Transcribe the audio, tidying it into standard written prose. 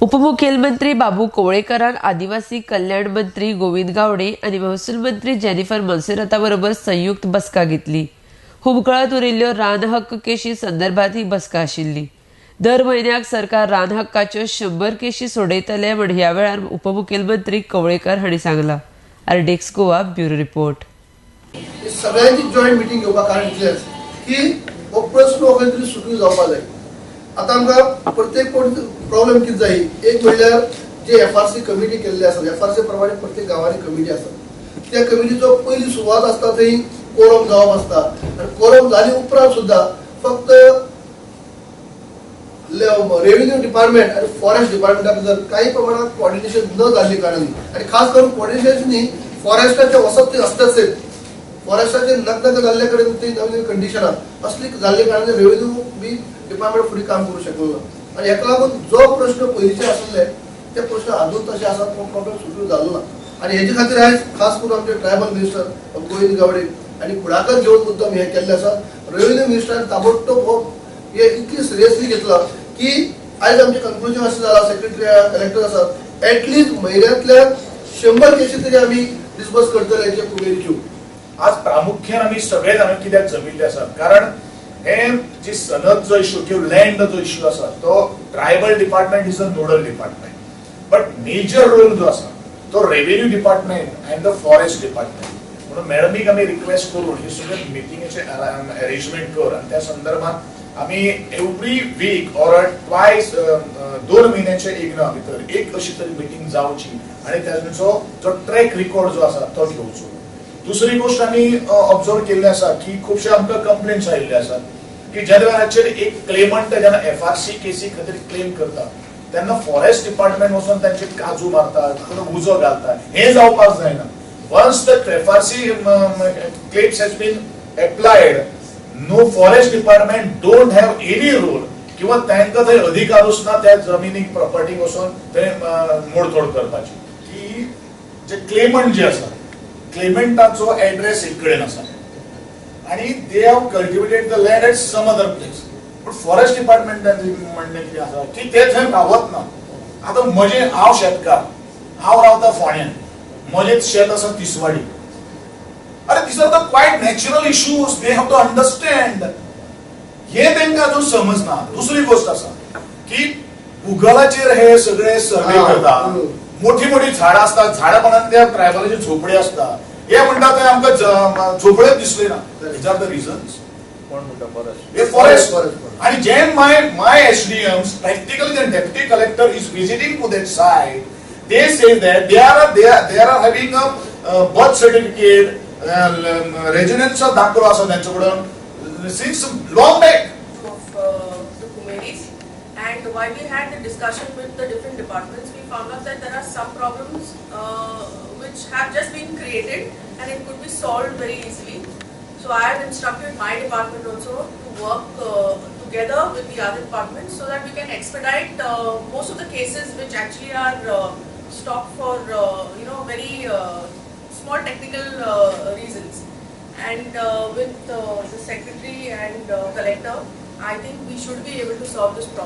उपमुखेलमंत्री बाबू कवळेकरान आदिवासी कल्याण मंत्री गोविंद गावडे आनी महसूल मंत्री जेनिफर मोन्सेराता बरोबर संयुक्त बसका घेतली. हुमकळत उरिल्ल्यो रान हक्क केशी संदर्भात ही बसका आशिल्ली. दर म्हयन्याक सरकार रान हक्काच्यो 100 केशी सोडयतले म्हण ह्या वेळार उपमुखेलमंत्री कवळेकर हांणी सांगला. RDX Goa bureau report. सगळ्यांची जॉईंट मिटींग घेवपाक कारण इतलेंच की हो प्रस्न हो खंय तरी सुटून जावपा जाय. आतां आमकां प्रत्येक कोण प्रॉब्लेम कितें जाय, एक म्हणल्यार जे एफआरसी कमिटी केल्ली आसा, एफआरसी प्रमाणे प्रत्येक गांवांनी कमिटी आसा. त्या कमिटीचो पयली सुरवात आसता थंय कोरम जावप आसता आनी कोरम जाले उपरांत सुद्दां फक्त रेव्हेन्यू डिपार्टमेंट आनी फॉरेस्ट डिपार्टमेंटाक जर काही प्रमाणात कॉर्डिनेशन न जाल्ले कारणान आनी खास करून कॉर्डिनेशन न्ही, फॉरेस्टाचे वचत थंय आसताच, फॉरेस्टाचे नक नक जाल्ले कडेन ती नवीन नवीन कंडिशनां असली जाल्ले कारणान रेव्हेन्यू बी डिपार्टमेंट फुडें काम करूं शकलो ना. आनी हेका लागून जो प्रश्न पयलींचे आसले ते प्रश्न अजून तशे आसात, तो प्रॉब्लेम सुटून जालो ना. आनी हेजे खातीर आयज खास करून आमचे ट्रायबल मिनिस्टर गोविंद गावडे आनी फुडाकार घेवन मुद्दम हें केल्लें आसा. रेव्हेन्यू मिनिस्टरान ताबडतोब हो हे इतली सिरियसली घेतला की आयज आमचें कन्क्लुजन अशें जाला, सेक्रेटरी कलेक्टर आसात, एटलिस्ट म्हयन्यांतल्यान 100 केशी तरी आमी डिस्पर्स करतले जे कुमेरीच्यो. आज प्रामुख्यान आमी सगळे जाण कित्याक जमिल्ले आसात, कारण हे जी सनद जो इश्यू किंवा लँड जो इश्यू आसा तो tribal department is a nodal department, but major role जो आसा तो revenue department and the forest department. म्हणून मॅडमीक आमी रिक्वेस्ट करून ही सगळे मिटिंगेचे अरेंजमेंट कर आनी त्या संदर्भात आमी एवरी वीक ऑर ट्वायस, 2 म्हयन्याच्या एकदा भितर एक अशी तरी मिटींग जावची आनी तांचो जो ट्रॅक रिकॉर्ड जो आसा तो घेवचो. दुसरी गोष्ट आमी ऑब्झर्व केल्ली आसा की खुबशे आमकां कंप्लेंट्स आयिल्ले आसात की ज्या वेळाचेर एक क्लेमंट जेन्ना एफआरसी केसी खातीर क्लेम करता तेन्ना फॉरेस्ट डिपार्टमेंट वचून तांचे काजू मारतात, कोण उजो घालतात. हें जावपाक जायना. Once the FRC claims has been applied, no forest department don't have any role किंवा तांकां थंय अधिकारूच ना त्या जमिनीक, प्रॉपर्टीक वचून थंय मोडतोड करपाची. की जे क्लेमंट जे आसा, क्लेमंटाचो एड्रेस एक कडेन आसा आणि they have cultivated the land at some other place, पण फॉरेस्ट डिपार्टमेंटान म्हणणें कितें आसा की ते थंय पावत ना. आतां म्हजें, हांव शेतकार, हांव रावता फोंड्यान, म्हजें शेत आसा तिसवाडी. अरे, these are the quite natural issues they have to understand. हे तांकां अजून समजना. दुसरी गोष्ट आसा की गुगलाचेर हे सगळे सर्वे करता, मोठी मोठी झाडां आसतात, झाडां पानान त्या ट्रायबलाची झोपडी आसता. हे म्हणटा थंय आमकां झोपडेच दिसले ना. These are the reasons. कोण म्हणटा? फॉरेस्ट. हे फॉरेस्ट. Forest. आणि Jane my SDMs, practically the deputy collector is visiting to that site, they say that they are having a birth certificate, residence दाखलो आसा त्यांच्या कडून since long back. Of the Kumeris, and while we had the discussion with the different departments, we found out that there are some problems which have just been created and it could be solved very easily. So I have instructed my department also to work together with the other departments so that we can expedite most of the cases which actually are stopped for very small technical reasons. And with the secretary and collector, I think we should be able to solve this problem.